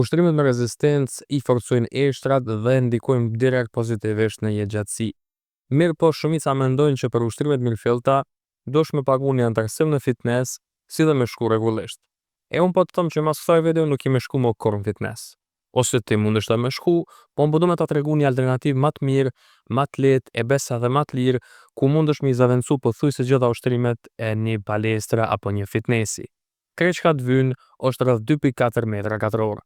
Ushtrimet me rezistencë i forcojnë eshtrat dhe ndikojnë direkt pozitivisht në jetëgjatësi. Mirë po shumica mendojnë që për ushtrimet mirëfillta duhesh me pagu një antarësim në fitness, si dhe me shku rregullisht. E unë po të them që mas kësaj video nuk je me shku më kurrë në fitness. Ose ti mundesh edhe me shku, po unë po du me ta tregu një alternativë ma të mirë, ma të lehtë e besa edhe ma të lirë, ku mundesh me i zavendësu pothuajse gjitha ushtrimet e një palestre apo një fitnessi. Krejt çka të vyn është rreth 2.4 metra katror.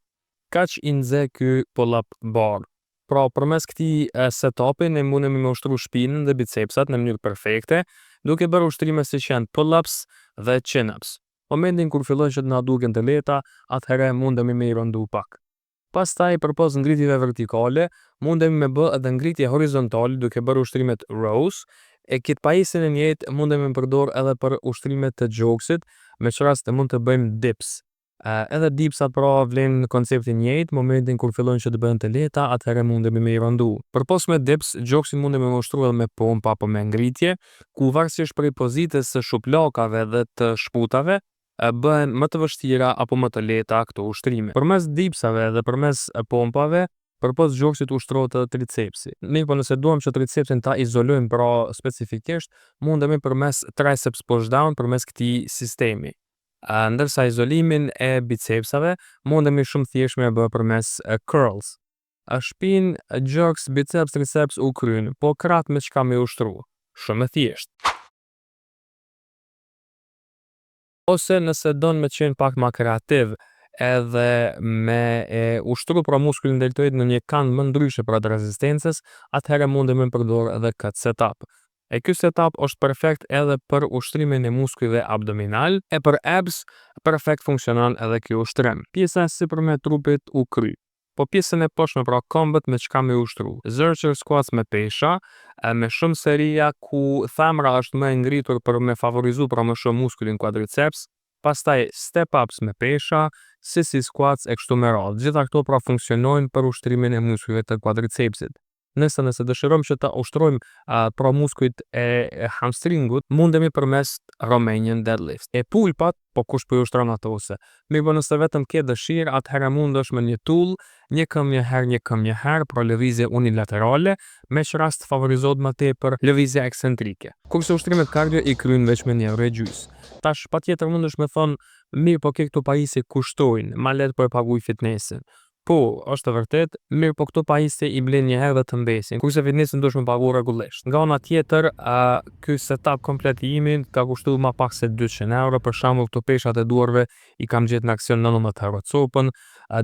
Kaq i nxe ky pull-up bar. Pra, përmes këtij setupi ne mundemi me ushtru shpinën dhe bicepsat në mënyrë perfekte, duke bërë ushtrime siç janë pull-ups dhe chin-ups. Momentin kur fillojnë që të na duken të lehta, atëherë mundemi me i rëndu pak. Pastaj, përpos ngritjeve vertikale, mundemi me bë edhe ngritje horizontale duke bërë ushtrimet rows, e këtë pajisjen e njëjtë mundemi me përdor edhe për ushtrimet të gjoksit, me ç'rast mund të bëjmë dips. Edhe dipsat pra vlen në konceptin njëjtë, momentin kur fillojnë që të bëhen të lehta, atëherë mundemi me i rëndu. Përpos me dips, gjoksin mundemi me ushtru edhe me pompa apo me ngritje, ku varësisht prej pozitës së shuplakave dhe të shputave, bëhen më të vështira apo më të lehta këto ushtrime. Përmes dipsave dhe përmes pompave, përpos gjoksit ushtrohet edhe tricepsi. Mirë po nëse duam që tricepsin ta izolojmë pra specifikisht, mundemi përmes triceps push down përmes këtij sistemi. Ndërsa izolimin e bicepsave mundemi shumë thjesht me bë përmes curls. Shpinë, gjoks, biceps, triceps u kryen, po krahët me çka me ushtru? Shumë e thjeshtë. Ose nëse don me qenë pak ma kreativ edhe me e ushtru pra muskulin deltoid në një kand më ndryshe pra të rezistencës, atëherë mundemi me përdor edhe këtë setup. E ky setup është perfekt edhe për ushtrimin e muskujve abdominal, e për abs perfekt funksionon edhe ky ushtrim. Pjesa e sipërme e trupit u kry. Po pjesën e poshtme, pra këmbët, me çka me ushtru? Zercher squats me pesha, me shumë seria ku thembra është më e ngritur për me favorizu pra më shumë muskulin quadriceps, pastaj step ups me pesha, sissy squats e kështu me radhë. Gjitha këto pra funksionojnë për ushtrimin e muskujve të quadricepsit. Nëse dëshirojmë që ta ushtrojmë pra muskujt e hamstringut, mundemi përmes Romanian deadlift. E pulpat, po kush po i ushtron ato ose? Mirë po nëse vetëm ke dëshirë, atëherë mundesh me një tull, një këmbë një herë, një këmbë një herë, pra lëvizje unilaterale, me ç'rast favorizohet më tepër lëvizja ekscentrike. Kurse ushtrimet kardio i kryen veç me 1 euro e gjys. Tash patjetër mundesh me thonë, mirë po ke këto pajisje kushtojnë, ma lehtë po e paguaj fitnessin. Po, është e vërtet, mirë po këto pajisje i blen një herë dhe të mbesin, kurse fitnessin duhesh me pagu rregullisht. Nga ana tjetër, ky setup komplet i imi ka kushtuar ma pak se 200 euro, për shembull këto peshat e duarve i kam gjetë në aksion 19 euro copën,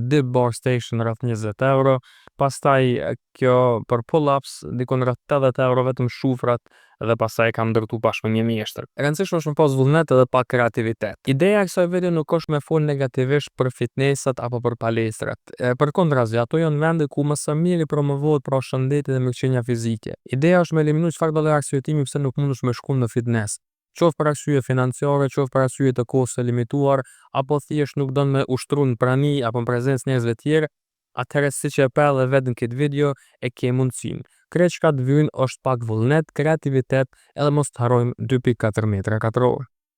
dip bar station rreth 20 euro, pastaj kjo për pull-ups dikun rreth 80 euro vetëm shufrat dhe pastaj e kam ndërtu bashkë me një mjeshtër. E rëndësishme është me pas vullnet edhe pak kreativitet. Ideja e kësaj video nuk është me fol negativisht për fitnessat apo për palestrat. Përkundrazi, ato janë vende ku më së miri promovohet pra shëndeti dhe mirëqenia fizike. Ideja është me eliminu çfarë do lloj arsyetimi pse nuk mundesh me shku në fitness. Qoftë për arsye financiare, qoftë për arsye të kohës së limituar, apo thjesht nuk don me ushtru në prani apo në prezencë njerëzve tjerë, atëherë siç e pa edhe vetë në këtë video e ke mundësinë. Krejt çka të vyn është pak vullnet, kreativitet edhe mos të harrojmë 2.4 metra katror.